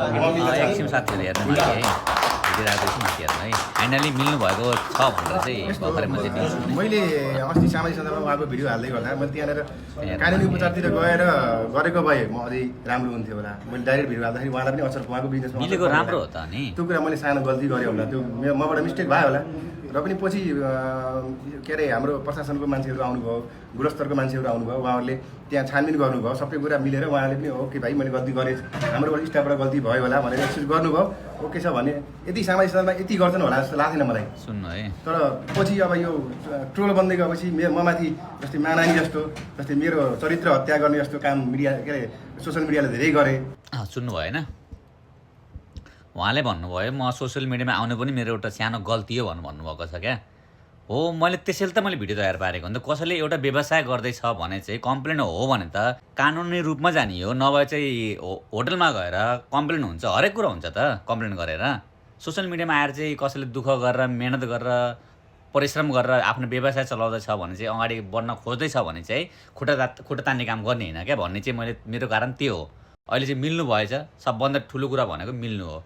एकछिन साथीहरू हेर्नु मैले है भेटिरहेको छु मान्छेहरू है फाइनली मिल्नु भएको छ भनेर चाहिँ भर्खरै म चाहिँ मैले अस्ति सामाजिक सञ्जालमा उहाँको भिडियो हाल्दै गर्दा मैले त्यहाँनिर कानुनी उपचारतिर गएर गरेको भए म अझै राम्रो हुन्थ्यो होला। मैले डाइरेक्ट भिडियो हाल्दाखेरि उहाँलाई पनि असर उहाँको बिजनेसमा मिलेको राम्रो हो त नि। त्यो कुरा मैले सानो गल्ती गरेँ होला, त्यो मबाट मिस्टेक भयो होला। र पनि पछि के अरे हाम्रो प्रशासनको मान्छेहरू आउनुभयो, गुणस्तरको मान्छेहरू आउनुभयो, उहाँहरूले त्यहाँ छानबिन गर्नुभयो, सबै कुरा मिलेर उहाँले पनि ओके भाइ मैले गल्ती गरेँ, हाम्रोबाट स्टाफबाट गल्ती भयो होला भनेर एक्सक्युज गर्नुभयो। ओके छ भने यति सामाजिक सञ्जालमा यति गर्छन् होला जस्तो लाग्दैन मलाई। सुन्नु है, तर पछि अब यो ट्रोल बन्दै गएपछि म माथि जस्तै मानानी जस्तो, जस्तै मेरो चरित्र हत्या गर्ने जस्तो काम मिडिया के अरे सोसियल मिडियाले धेरै गरे। सुन्नु भएन, उहाँले भन्नुभयो म सोसियल मिडियामा आउनु पनि मेरो एउटा सानो गल्ती हो भन्नुभएको छ क्या। हो, मैले त्यसैले त मैले भिडियो तयार पारेको हो नि त। कसैले एउटा व्यवसाय गर्दैछ भने चाहिँ कम्प्लेन हो भने त कानुनी रूपमा जाने हो, नभए चाहिँ होटलमा गएर कम्प्लेन हुन्छ। हरेक कुरा हुन्छ त कम्प्लेन गरेर। सोसियल मिडियामा आएर चाहिँ कसैले दुःख गरेर मेहनत गरेर परिश्रम गरेर आफ्नो व्यवसाय चलाउँदैछ भने चाहिँ अगाडि बढ्न खोज्दैछ भने चाहिँ खुट्टा तान्ने काम गर्ने होइन क्या भन्ने चाहिँ मैले मेरो कारण त्यो हो। अहिले चाहिँ मिल्नु भएछ, सबभन्दा ठुलो कुरा भनेको मिल्नु हो।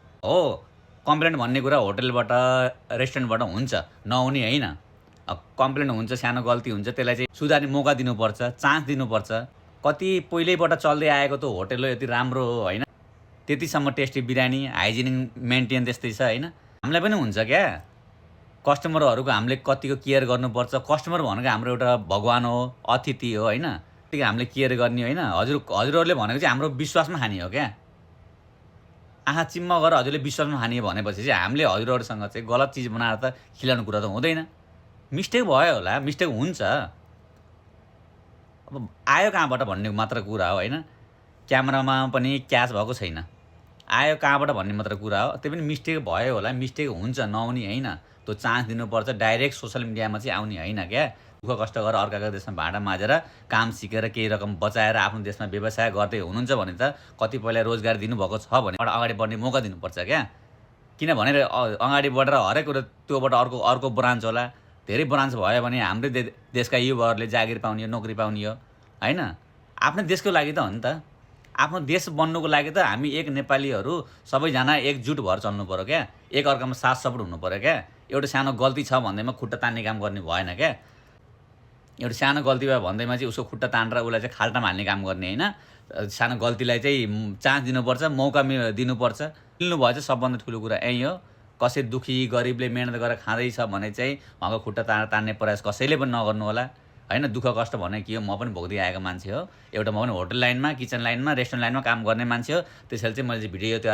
कम्प्लेन भन्ने कुरा होटलबाट रेस्टुरेन्टबाट हुन्छ, नहुने होइन। कम्प्लेन हुन्छ, सानो गल्ती हुन्छ, त्यसलाई चाहिँ सुधार्ने मौका दिनुपर्छ, चान्स दिनुपर्छ। कति पहिल्यैबाट चल्दै आएको त होटल हो, यति राम्रो हो होइन, त्यतिसम्म टेस्टी बिरयानी, हाइजिनिक मेन्टेन त्यस्तै छ होइन। हामीलाई पनि हुन्छ क्या, कस्टमरहरूको हामीले कतिको केयर गर्नुपर्छ। कस्टमर भनेको हाम्रो एउटा भगवान हो, अतिथि हो होइन, त्यतिकै हामीले केयर गर्ने होइन। हजुरहरूले भनेको चाहिँ हाम्रो विश्वासमा हानि हो क्या। आँखा चिम्म गरेर हजुरले विश्वासमा हानि भनेपछि चाहिँ हामीले हजुरहरूसँग चाहिँ गलत चिज बनाएर त खिलाउनु कुरा त हुँदैन। मिस्टेक भयो होला, मिस्टेक हुन्छ, अब आयो कहाँबाट भन्ने मात्र कुरा हो होइन। क्यामेरामा पनि क्याच भएको छैन, आयो कहाँबाट भन्ने मात्र कुरा हो। त्यो पनि मिस्टेक भयो होला, मिस्टेक हुन्छ, नहुने होइन। त्यो चान्स दिनुपर्छ। डाइरेक्ट सोसियल मिडियामा चाहिँ आउने होइन क्या। दुःख कष्ट गरेर अर्काको देशमा भाँडा माझेर काम सिकेर केही रकम बचाएर आफ्नो देशमा व्यवसाय गर्दै हुनुहुन्छ भने त कतिपयलाई रोजगार दिनुभएको छ भने अगाडि बढ्ने मौका दिनुपर्छ क्या। किनभने अगाडि बढेर हरेक कुरा त्योबाट अर्को ब्रान्च होला, धेरै ब्रान्च भयो भने हाम्रै देशका युवाहरूले जागिर पाउने हो, नोकरी पाउने हो होइन। आफ्नो देशको लागि त हो नि त। आफ्नो देश बन्नुको लागि त हामी एक नेपालीहरू सबैजना एकजुट भएर चल्नु पऱ्यो क्या। एक अर्कामा साथ सपोर्ट हुनु पऱ्यो क्या। एउटा सानो गल्ती छ भन्दैमा खुट्टा तान्ने काम गर्ने भएन क्या। एउटा सानो गल्ती भयो भन्दैमा चाहिँ उसको खुट्टा तानेर उसलाई चाहिँ खाल्टामा हाल्ने काम गर्ने होइन। सानो गल्तीलाई चाहिँ चान्स दिनुपर्छ, मौका दिनुपर्छ। मिल्नु भयो चाहिँ सबभन्दा ठुलो कुरा यही हो। कसै दुखी गरिबले मेहनत गरेर खाँदैछ भने चाहिँ उहाँको खुट्टा तान्ने प्रयास कसैले पनि नगर्नु होला होइन। दुःख कष्ट भने के हो, म पनि भोग्दै आएको मान्छे हो। एउटा म पनि होटल लाइनमा, किचन लाइनमा, रेस्टुरेन्ट लाइनमा काम गर्ने मान्छे हो। त्यसैले चाहिँ मैले भिडियो तयार